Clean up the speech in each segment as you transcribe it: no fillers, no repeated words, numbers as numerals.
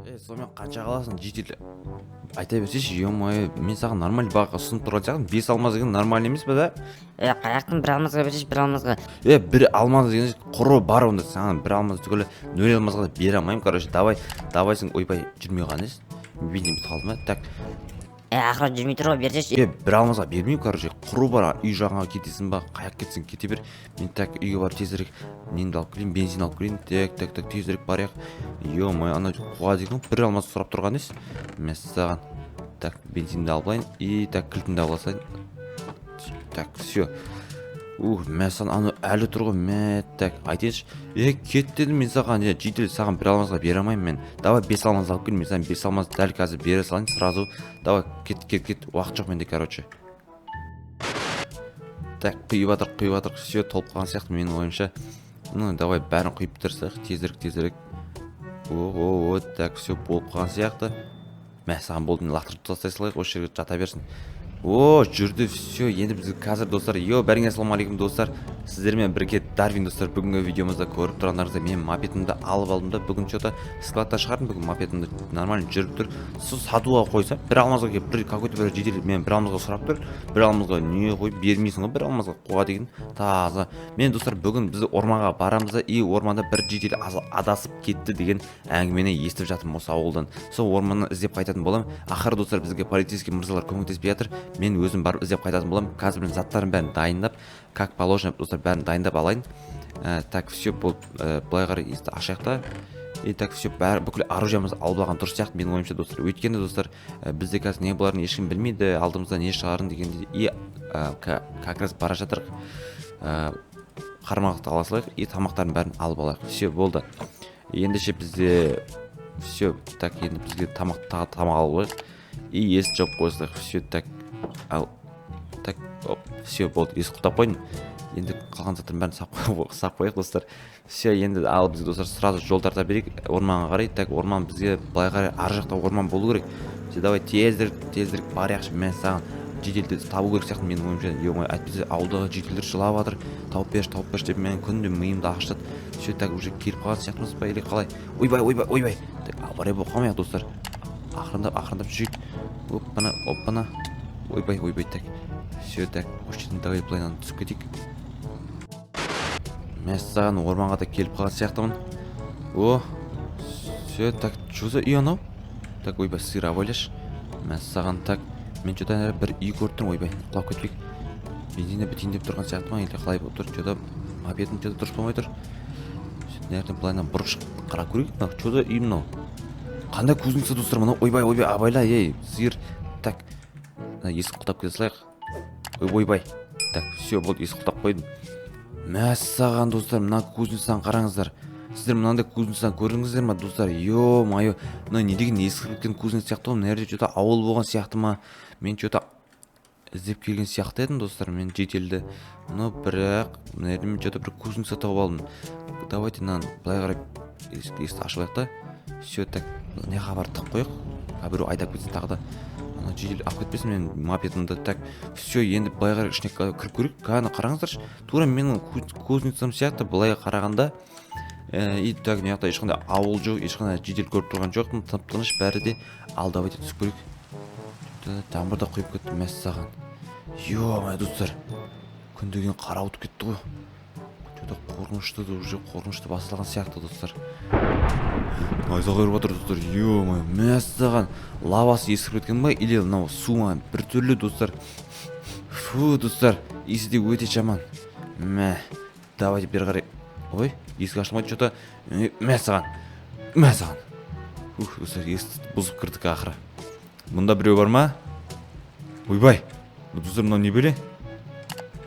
Е, сонымен қанша қаласың, житель? Айта берсейші. Ё-моё, мен саған нормаль бағаға ұсынып тұрған сияқтымын. Бес алмаз деген нормаль емес па, да? Е, қаяқтың, бір алмазға берсейші, бір алмазға. Е, бір алмаз деген құры бар. Онда саған бір алмаз түгілі, нөл алмазға да бере алмаймын, короче. Давай, давайсың. Ойбай, жүрмей қалған емес, бензин бітіп қалды ма? Так. Е, ақыры жүрмей тұр ғой, берсейші. Е, бір алмазға бермеймін, короче. Құры бар, үй жағыңа кетесің ба, қаяқ кетсең, кете бер. Мен, так, үйге барып тезірек немді алып келейін, бензин алып келейін. Так, так, так, тезірек барайық. Ё-моё, ана қуа деген бір алмаз сұрап тұрған емес. Мәссаған. Так, бензинді алып алайын и, так, кілтімді алып алсайын. Так, все. Ух, мәссаған, анау әлі тұр ғой. Мә, так, айтайыншы. Е, кет дедім мен саған. Е, житель, саған бір алмазға бере алмаймын мен. Давай, бес алмаз алып кел, мен саған бес алмаз дәл қазір бере салайын сразу. Давай, кет, кет, кет, уақыт жоқ менде, короче. Так, құйып жатыр, құйып жатыр. Все, толып қалған сияқты менің ойымша. Ну давай, бәрін құйып бітірсек тезірек, тезірек. О, о, о, так, все, болып қалған сияқты. Мә саған, болды, лақтырып тастай салайық, осы жерге жата берсін. О, жүрді. Все, енді біз қазір, достар, йо, бәріңе ассалаумағалейкум, достар, сіздермен бірге Дарвин. Достар, бүгінгі видеомызда көріп тұрғандарыңыздай, мен мопедімді алып алдым да, бүгін че то складта шығардым. Бүгін мопедімді нормально жүріп тұр. Сол сатуға қойсам, бір алмазға келіп бір какой то бір житель мен бір алмазға сұрап тұр. Бір алмазға не қойып бермейсің ғой, бір алмазға, қуа деген таза. Мен, достар, бүгін біз орманға барамыз да, и орманда бір житель адасып кетті деген әңгімені естіп жатырмын осы ауылдан. Сол орманнан іздеп қайтатын боламын. Ақыры, достар, бізге полицейский мырзалар көмектеспей жатыр, мен өзім барып іздеп қайтатын боламын. Қазір мен заттардың бәрін дайындап, как положено, достар, бәрін дайындап алайын. Так, все, болды. Былай қарай есікті ашайық та. И так, все, бәрі, бүкіл оружиемізді алып алған дұрыс сияқты менің ойымша, достар. Өйткені, достар, бізде қазір не боларын ешкім білмейді, алдымызда не шығарын дегенде. И как раз бара жатырық. Қармақты ала салайық и тамақтардың бәрін алып алайық. Все, болды. Ендеше бізде все. Так, енді бізге тамақ, тағы тамақ алып алайық и есік жауып қоя салайық. Все, так, ал, так, оп, все, болды, есік құлыптап қойдым. Енді қалған заттардың бәрін сап қояйық, достар. Все, енді ал бізге, достар, сразу жол тарта берейік орманға қарай. Так, орман бізге былай қарай, ар жақта орман болу керек. Все, давай, тезірек, тезірек барайықшы. Мен саған жительді табу керек сияқты менің ойымша. Е, әйтпесе ауылдағы жительдер жылап жатыр, тауып берші, тауып берші деп мен күнде миымды ашытады. Все, так, уже келіп қалған сияқтымыз ба или қалай? Ойбай, ойбай, ойбай. Так, авария болып қалмайық, достар. Ақырындап, ақырындап жүрейік. Оппана, оппана, ойбай, ойбай. Так, все, так, осы жерден давай былайынан түсіп кетейік. Мәссаған, орманға да келіп қалған сияқтымын. О, все, так, что за үй анау? Так, ойбай, сыр, абайлашы. Мәссаған. Так, мен че то бір үй көріп тұрмын. Ойбай, құлап кетпейік. Бензині бітейін деп тұрған сияқты ма или қалай болып тұр? Че то мопедім че то дұрыс болмай тұр. Мына жерден былайынан бұрып шығып қарап көрейік. Мынау че за үй? Мынау қандай кузница, достар, мынау? Ойбай, ойбай, абайла, ей, сиыр. Так, мына есік құлыптап кете салайық. Ой, ойбай. Так, все, болды, есік құлыптап қойдым. Мәссаған, достар, мына кузницаны қараңыздар. Сіздер мынандай кузницаны көрдіңіздер ма, достар? Ё-моё, мына не деген ескіріп кеткен кузница сияқты ғой. Мына жерде че то ауыл болған сияқты ма? Мен че то іздеп келген сияқты едім, достар, мен жительді, но бірақ мына жерде мен че то бір кузница тауып алдым. Давайте мынаны былай қарай есікті ашып алайық та. Все, так, мына жаққа барып тығып қояйық, а біреу айдап кетсе, тағы да ана житель алып кетпесін менің мопедімді. Так, все, енді былай қарай ішіне кіріп көрейік. Кәні, қараңыздаршы, тура менің кузницам сияқты былай қарағанда. И так, мына жақта ешқандай ауыл жоқ, ешқандай житель көріп тұрған жоқпын, тып тыныш бәрі де. Ал давайте түсіп көрейік. Жаңбыр да құйып кетті. Мәссаған, ё-моё, достар, күн деген қарауытып кетті ғой. Че то қорқынышты да, уже қорқынышты басталған сияқты, достар. Найзағай ұрып жатыр, достар. Ё-моё, мәссаған, лавасы ескіріп кеткен ба или мынау су ма, біртүрлі, достар. Фу, достар, иісі де өте жаман. Мә, давайте бері қарай. Ой, есік ашылмайды че то. Мә саған, мә саған. Ух, достар, есікті бұзып кірдік ақыры. Мұнда біреу бар ма? Ойбай, достар, мынау не бәле?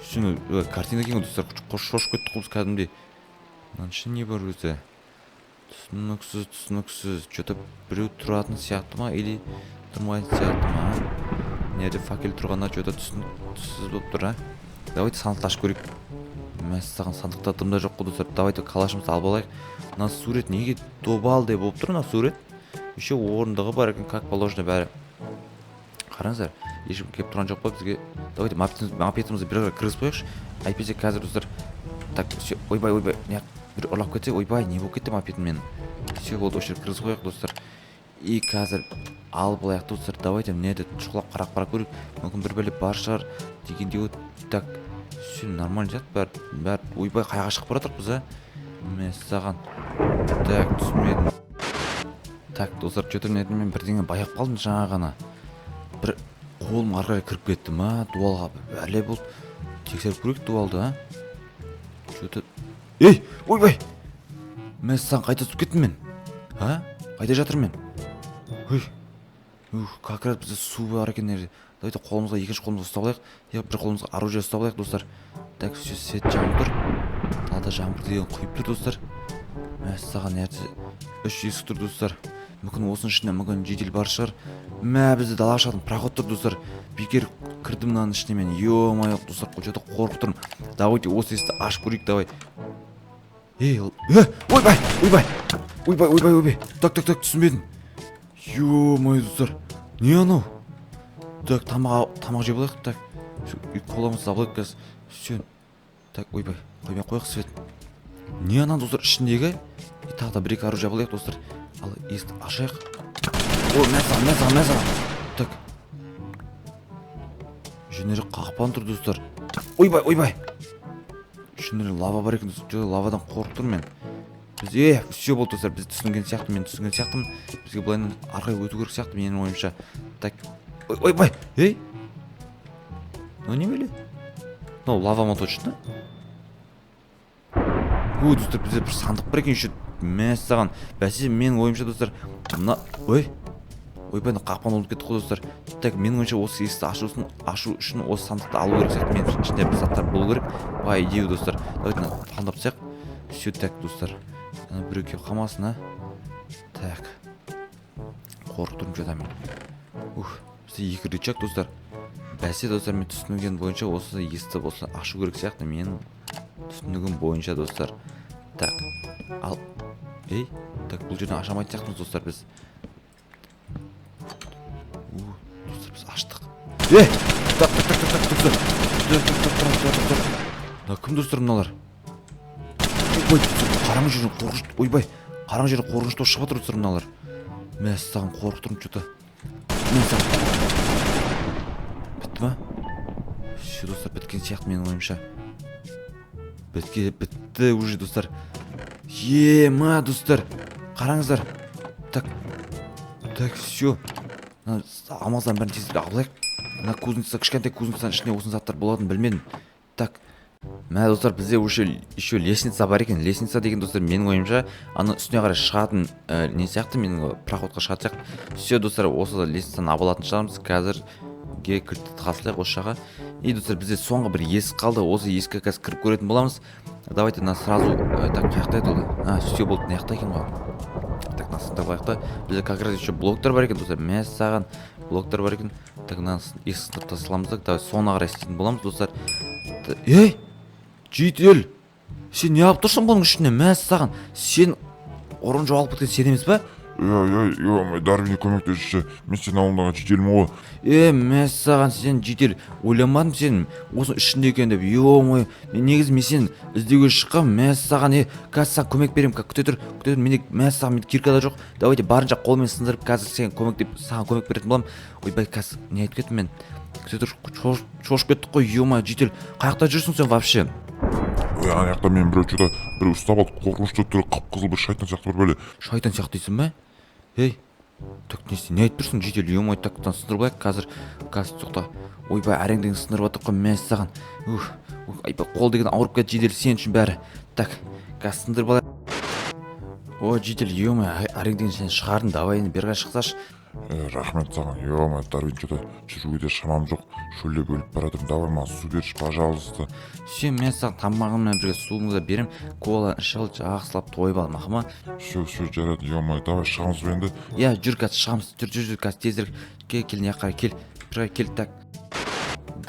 Шыны картина екен ғой, достар. Шошып кеттік қой біз кәдімгідей. Мынаның ішінде не бар өзі? Түсініксіз, түсініксіз. Че то біреу тұратын сияқты ма или тұрмайтын сияқты ма? Мына жерде факел тұрғанда че то түсініксіз болып тұр. А давайте сандықты ашып көрейік. Мәссаған, сандықта дым да жоқ қой, достар. Давайте калашымызды алып алайық. Мына сурет неге добалдай болып тұр, мына сурет? Еще орындығы бар екен, как положено бәрі. Қараңыздар, ешкім келіп тұрған жоқ па бізге? Давайте мопедімізді бері қарай кіргізіп қояйықшы, әйтпесе қазір, достар. Так, все, ойбай, ойбай, мына біреу ұрлап кетсе. Ойбай, не болып кетті мопедім менің? Все, болды, осы жерге кіргізіп қояйық, достар. И қазір алып алайық, достар. Давайте мына жерде шұқылап, қарап қарап көрейік, мүмкін, бір бәле бар шығар дегендей вот. Так, все нормально сияқты бәрі, бәрі. Ойбай, қайға шығып бара жатырмыз, а? Мәссаған! Так, түсінбедім. Так, достар, че то мына жерде мен бірдеңе байқап қалдым. Жаңа ғана бір қолым ары қарай кіріп кетті ма дуалға, бәле болды. Тексеріп көрейік дуалды, а? Че то, ей, ойбай, мәссаған, қайда түсіп кеттім мен, а? Қайда жатырмын мен? Ой, ух, как раз бізде су бар екен мына жерде. Давайте қолымызға, екінші қолымызға ұстап алайық, иә, бір қолымызға оружие ұстап алайық, достар. Так, все, свет жанып тұр, далада жаңбыр деген құйып тұр, достар. Мәссаған, мына жерде үш есік тұр, достар. Мүмкін, осының ішінде, мүмкін, жедел бар шығар. Мә, бізде далаға шығатын проход тұр, достар. Бекер кірдім мынаның ішіне мен. Е мое, достар, че то қорқып тұрмын. Давайте осы есікті ашып көрейік, давай. Ей, е, ойбай, ойбай, ойбай, ойбай, ойбай! Так, так, так, түсінбедім. Е мое, достар, не анау? Так, тамақ жеп алайық. Так, коламызды алып алайық қазір. Все, так, ойбай, қоймай ақ қояйық свет. Не анау, достар, ішіндегі? И тағы да бір екі оружие алып алайық, достар. Ал, есікті ашайық. О, мә саған, мә саған, мә саған! Так, ішінде қақпан тұр, достар. Ойбай, ойбай, ішінде лава бар екен, достар. Жоқ, лавадан қорқып тұрмын мен. Біз, е, все болды, достар, біз түсінген сияқты, мен түсінген сияқтымын. Бізге былайынан ары қарай өту керек сияқты менің ойымша. Так, ой, ойбай, ей, мынау не бәле? Мынау лава ма точно? Ой, достар, бізде бір сандық бар екен еще. Мәссаған, бәсе, менің ойымша, достар, мына, ой, ойбай, мына қақпан ұмытып кеттік қой, достар. Так, менің ойымша, осы есікті ашу үшін осы сандықты алу керек сияқты. Менің ішінде бір заттар болу керек, по идее, достар. Давайте мына талдап тастайық. Все, так, достар, ана біреу келіп қалмасын, а? Так, қорқып тұрмын че то мен. Ух, бізде екі рычаг, достар. Бәсе, достар, мен түсінігім бойынша, осы есікті болса ашу керек сияқты менің түсінігім бойынша, достар. Так, ал, ей, так, бұл жерден аша алмайтын сияқтымыз, достар, біз. У, достар, біз аштық. Е, так, так, так, так, так, достар, так, так, так, так, так, так, мына кім, достар, мыналар? Ой, қараңғы жерден қорқынышты, ойбай, қараңғы жерден қорқынышты болып шығып жатыр, достар, мыналар. Мәссаған, қорқып тұрмын че то мен. Саған бітті ма? Все, достар, біткен сияқты менің ойымша. Бітті уже, достар. Ема, достар, қараңыздар. Так, так, все, мына алмаздардың бәрін тезірек алып алайық. Мына кузница, кішкентай кузницаның ішінде осындай заттар болатынын білмедім. Так, мә, достар, бізде уже еще лестница бар екен. Лестница деген, достар, менің ойымша, ана үстіне қарай шығатын не сияқты, менің проходқа шығатын сияқты. Все, достар, осы лестницаны алып алатын шығармыз. Қазірге кілтті тығып осы жаққа. И, достар, бізде соңғы бір есік қалды. Осы есікке қазір кіріп көретін боламыз. Давайте мына сразу так, қай жақта еді ол? А, все, болды, мына жақта екен ғой. Так, мына сындырып алайық та. Бізде как раз еще блоктар бар екен, достар. Мәссаған, блоктар бар екен. Так, мына есікті сындырып тасталамыз да, давай соңына қарай істейтін боламыз, достар. Ей, житель, сен не алып тұрсың бұның ішіне? Мәссаған, сен ұрын жоғалып кеткен сен емес па? Иә, иә, е, Дарвин, көмектесші, мен сенің ауылыңдағы жителімін ғой. Е, мәссаған, сен, житель, ойламадым сен осының ішінде екен деп. Е мое, мен негізі мен сені іздеуге шыққанмын. Мәссаған, е, қазір саған көмек беремін. Күте тұр, күте тұр. Менде, мәссаған, менде кирка да жоқ. Давайте барынша қолмен сындырып, қазір сен көмек деп, саған көмек беретін боламын. Ойбай, қазір не айтып кеттім мен? Күте тұр, шошып кеттік қой. Е мое, житель, қай жақта жүрсің сен вообще? Ой, ана жақта мені біреу че то біреу ұстап алды, қорқынышты, түрі қып қызыл, бір шайтан сияқты бір бәле. Шайтан сияқты дейсің ба? Ей, так, не, не айтып тұрсың, житель? Е мое, так, мынаны сындырып алайық қазір. Қазір, тоқта. Ойбай, әрең деген сындырып жатырмық қой. Мәссаған, ух, ойбай, қол деген ауырып кетті, житель, сен үшін бәрі. Так, қазір сындырып алайық. О, житель, е мое, әрең деген сені шығардым. Давай енді бері қарай шықсашы. Е, рахмет саған. Е мое, Дарвин, че то жүруге де шамам жоқ, шөлдеп өліп бара жатырмын. Давай, маған су берші, пожалуйста. Все, мен саған тамағыммен бірге суыңды да беремін. Кола ішіп ал, жақсылап тойып ал, мақұл ма? Все, все, жарайды. Е мое, давай шығамыз ба енді? Иә, жүр, қазір шығамыз. Жүр, жүр, жүр, қазір тезірек кел, кел, мына жаққа қарай кел, бері қарай кел. Так,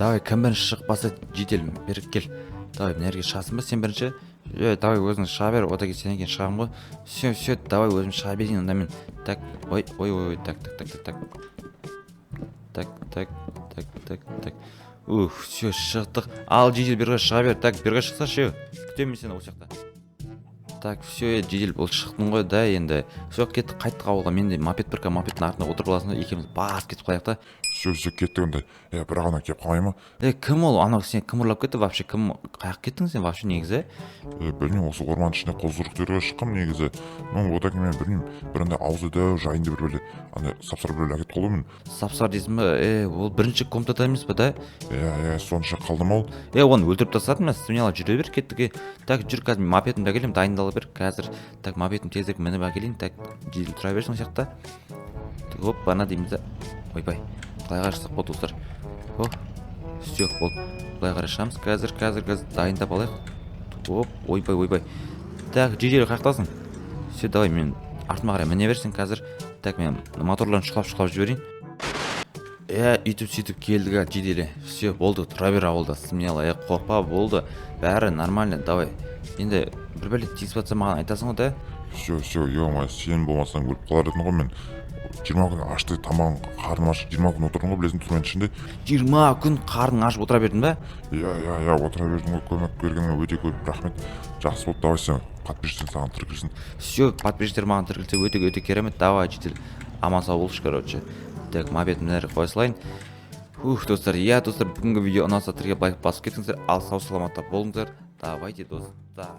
давай, кім бірінші шығып бастайды? Житель, бері кел. Давай, мына жерге шығасың ба сен бірінші? Е, давай, өзің шыға бер, одан кейін сенен кейін шығамын ғой. Все, все, давай, өзім шыға берейін онда мен. Так, ой, ой, ой, так, так, так, так, так, так, так, так, так, так. Ух, все, шықтық. Ал, житель, бері қарай шыға бер. Так, бері қарай шықсашы, күтемін мен сені осы жақта. Так, все, жедел болып шықтың ғой да. Енді все, кеттік, қайттық ауылға. Менде мопед бір, мопедтің артына отырып аласың да, екеуміз басып кетіп қалайық та. Все, все, кеттік онда. Е, бірақ ана келіп қалмай ма? Е, кім ол анау? Сен кім ұрлап кетті вообще? Кім, қаяққа кеттің сен вообще негізі? Е, білмеймін, осы орманның ішіне қозы шыққанмын негізі. Ну, одан кейін мен білмеймін, бір андай аузы дәу, жайынды бір бәле, андай сап сары біреулер әкетіп қалды мен. Сап сары дейсің ба? Е, ол бірінші комнатада емес па да? Иә, сонша қалдым ол. Е, оны өлтіріп тастадым мен. Смело жүре бер, кеттік. Е, так, жүр, қазір мен мопедімді әкелемін, дайындала бер қазір. Так, мопедімді тезірек мініп әкелейін. Так, жедел тұра берсін осы жақта. Оп, ана дейміз да. Ойбай, былай қарай шықсақ болды, достар. О, все, болды, былай қарай шығамыз қазір, қазір, қазір дайындап алайық. Оп, ойбай, ойбай. Так, жедел, қаяқтасың? Все, давай, мен артыма қарай міне берсін қазір. Так, мен моторларын шұқылап шұқылап жіберейін. Е, үйтіп сөйтіп келдік, а, жедел. Все, болды, тұра бер ауылда смело. Е, қорықпа, болды, бәрі нормально. Давай, енді бір бәле тиісіп жатса, маған айтасың ғой да. Все, все, е, сен болмасаң, өліп қалар едім ғой мен. 20 күн ашты, тамағым, қарным ашып, 20 күн отырдым ғой, білесің, түрменің ішінде. 20 күн қарның ашып отыра бердің ба? Иә, отыра бердім ғой. Көмек бергеніңе өте көп рахмет, жақсы болды. Давай, сен подписчиктер саған тіркелсін. Все, подписчиктер маған тіркелсе, өте өте керемет. Давай, жедел, аман сау болшы. Короче, так, мопедімді мына жерге қоя салайын. Ух, достар, иә, достар, бүгінгі видео ұнаса, тіркеліп, лайк басып кетіңіздер. Ал сау саламатта болыңыздар, давайте, достар.